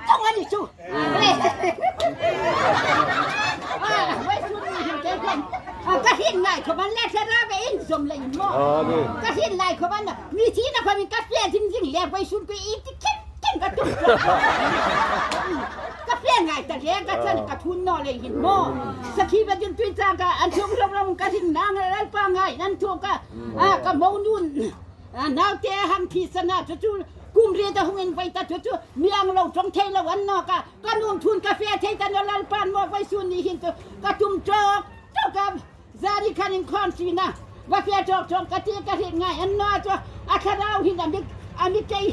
Tong ani chu. Ka hin ngai kho ban le thla ra ve in zom le in mo. Ka hin lai kho ban mi thi na kho min ka fe ding ding le voi sun ku i ti kin kin ka tum. Ka fe ngai ta le ka chan ka thun no le hin mo. Sakhi ba jun tui cha ka an chung lom lom ka hin na ngal pa ngai nan thu ka ka mo nun naute hang thi sana chu chu kum ri ta hung in vai ta chu chu miang lo tong thei lo an no ka ka num thun ka fe thei ta no lal pan mo vai sun ni hin chu ka tum chok chok ka zari khan in khon si na va fe chok chok ka ti ka ri ngai an no chu a thlarau hin ami ami kei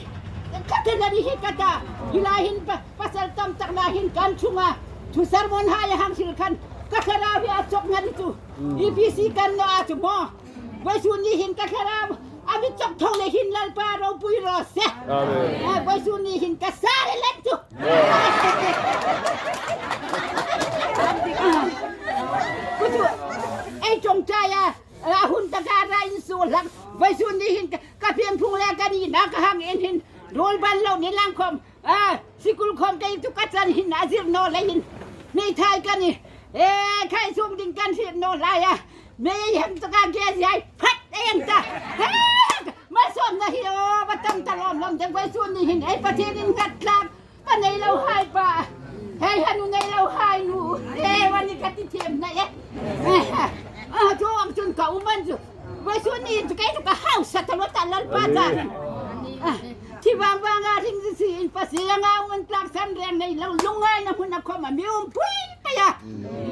ka te na ri hi ka ta hilai hin pasal tam tak na hin kan chunga thu sermon ha ya hang sil khan ka thlarau hi a chok ngari chu EPC kan no a chu mo Voi ni hin ka thlarau a mit chok tho le hin lalpa ropui ro se. Amen. Voi ni hin ka sa le len chu. Ku chu ei chong chai a a hun ta ka ra in su lak voi sun ni hin ka pian phung le ka ni na ka hang in hin rol ban lo ni lang khom a sikul khom te tu ka chan hin azir no le hin mi thai ka ni e khai sum ding kan hit no lai a me hem ta ka ge yai phat em ta ma som na hi o ba tam ta lom lom deng vai sun ni hin ei pathian in ngat tlak pa nei lo hai pa hei hanu nei lo hai nu e wani ka ti thiam na e a chu ang chun ka uman chu vai sun ni chu kai chu ka house ta lo ta lal pa ta Thi vang vang a ring si in pasi anga un tlak san reng nei lo lungai na hun a khom a mi um pui pe ya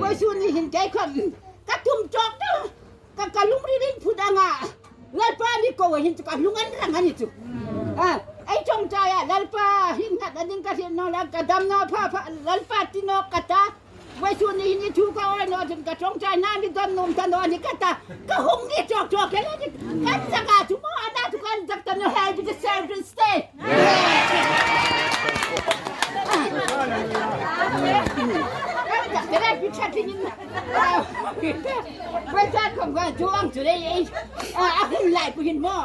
voi su ni hin ke khom ka tum chok tu ka ka lung ri rin phut anga lalpa mi ko hin chu ka lungan rang ani chu a ei chong cha ya lalpa hin ngat anin ka hin no la ka dam no pha pha lalpa ti no ka ta Voi su ni ni thu ka oi no chun ka chong chai na ni don num ta no ni ka ta ka hung ni chok chok ke ni kan saka chu mo ana chu kan jak ta no hai bi the serve and stay. Kan jak te bi chat in Voi sa khom ka chu ang chu dei ei a hun lai pu hin mo.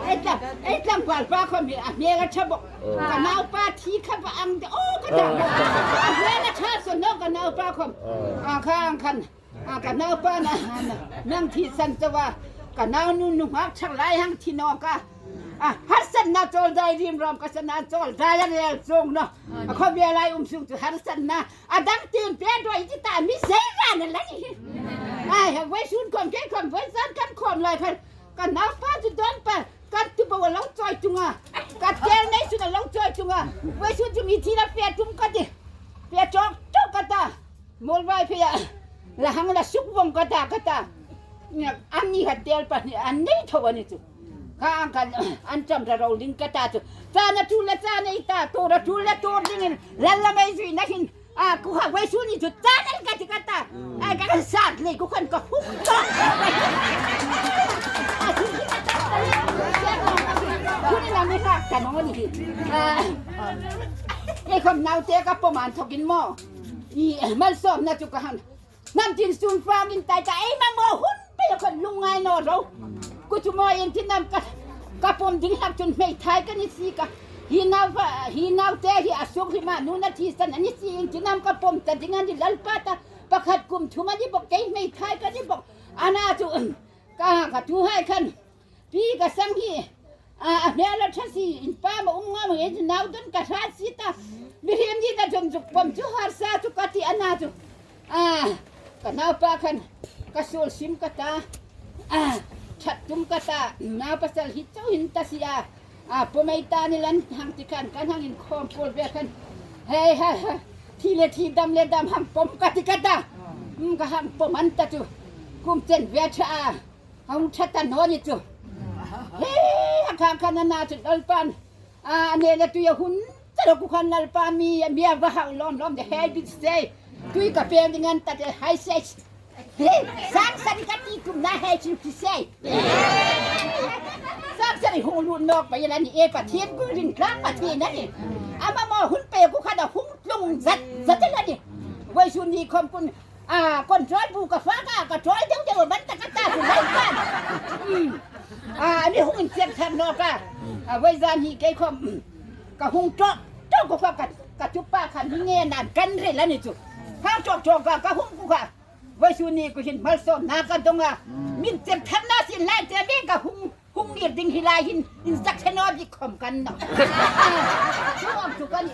Ei tlang ei tlang kwal pa khom hi a me ga chabok Ka naupa thi kha va ang te o ka ta a hmel a tha so no ka naupa khom a kha ang khan a ka naupa na nang thi san chawa ka nau nu nu ngak chak lai hang thi no ka a har san na chol dai rim rom ka san na chol dai a rel chung no a kho bia lai um sung chu har san na a dang tin pe doi ti ta mi sei ra na la ni ai voi sun khom ke khom voi san kan khom lai khan ka naupa chu don pa Kan tubo a lo choi tunga ka tel nei sun a lo choi tunga voi sun chu mi thi la fe tum ka ti fe chok chok ka ta mol vai phe ya la hang la suk vong ka ta ka ta an ni ha tel pa ni an nei tho ani chu kha ang kan an cham ra ro ling ka ta chu cha na tu la cha nei ta to ra tu la to ding in lan la mai zui na hin a ku ha wei su ni chu cha nan ka ti ka ta ai ka kan sat le ku kan ka huk kaคุณนี่นะไม่รักกันน้องนี่ไอ้คนนาวเตะกับประมาณทกินหม้ออีมันซ้อมนะจุกหันน้ำจินซุนฟางอินตายใจไอ้มังโมหุ่นไปคนลุงไงนอเรากูจะมอเองที่น้ำกับกับผมดิ้งหักจนไม่ทายกันนี่สิกะ Hi nau hi naute hi a sung hi ma nu na thi san ani si in tinam ka pom ta ding ani lalpa ta pakhat kum thum ani bok kei mei thai ka ni bok ana chu ka ka tu hai khan pi ka sang hi a hmel a tha si in pa ma um nga ma e nau don ka hra si ta mi him ni ta jom juk pom chu har sa chu ka ti ana chu a ka nau pa khan ka sul sim ka ta a that tum ka ta nau pasal hi chau hin ta si a A pumei ta ni lan hang ti khan kan hang in khawm pawl ve khan hei ha ha thi le thi dam le dam hang pom ka ti ka ta ka hang pom an ta chu kum chen ve tha a hang tha ta no ni chu he hang khang khan na chu lal pan a ne le tu ya hun ta lo ku khan lal pa mi mi va hau lom lom de hei bit sei tui ka peng ding an ta de hai sei Sang san ka ti kum na he chu ki sei. Sang san hung lu nok pa yala ni e pa thian ku rin tlang pa thi na ni. Ama mo hun pe ku khada hung tlung zat zat la ni. Voi su ni khom kun a control bu ka fa ka ka trol deuh deuh ban ta ka ta su lai kan. A ni hung in siak thak no ka. A voi zan hi ke khom ka hung tok tok ko fa ka. Ka tupa kha mi nge nan kan rel ani chu. Hang chok chok ka ka hung ku kha. Voi su ni ku hin mal som na ka donga. Min chem that na sin lai te me ka hung hung ngir ding hi lai hin in zak theno bi khom kan no. Chu om chu kan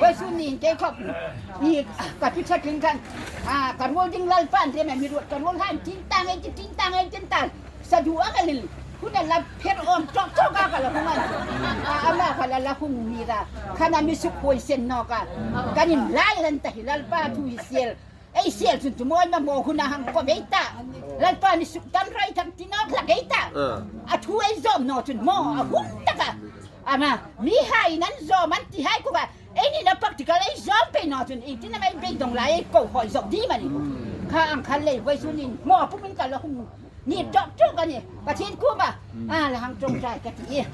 voi su ni ke khop i ka pi that ling kan a ka rual ding lal pan te me mi ruat ka rual han tin tang ei tin tang ei tin tang sadu a ka lil hun la pher om chok chok a ka la hung an a ama ka la la hung mi ra khana mi suk hoi sen no ka kan in lai lan ta hi lal pa thu hi siel ei siel chun chu moi ma mo hun a hang ko vei ta lal pa ni suk tam rai thang ti nok la gei ta a thu ei zom no chun mo a hun taka ama mi hai nan zom an ti hai ko ka ei ni na practical ei zom pe no chun i tin mai bei dong lai ko hoi zok di ma ni kha ang khan lei voi sun in mo pu min ka la hung ni chok chok ani pathian ku ma a la hang tong trai ka ti.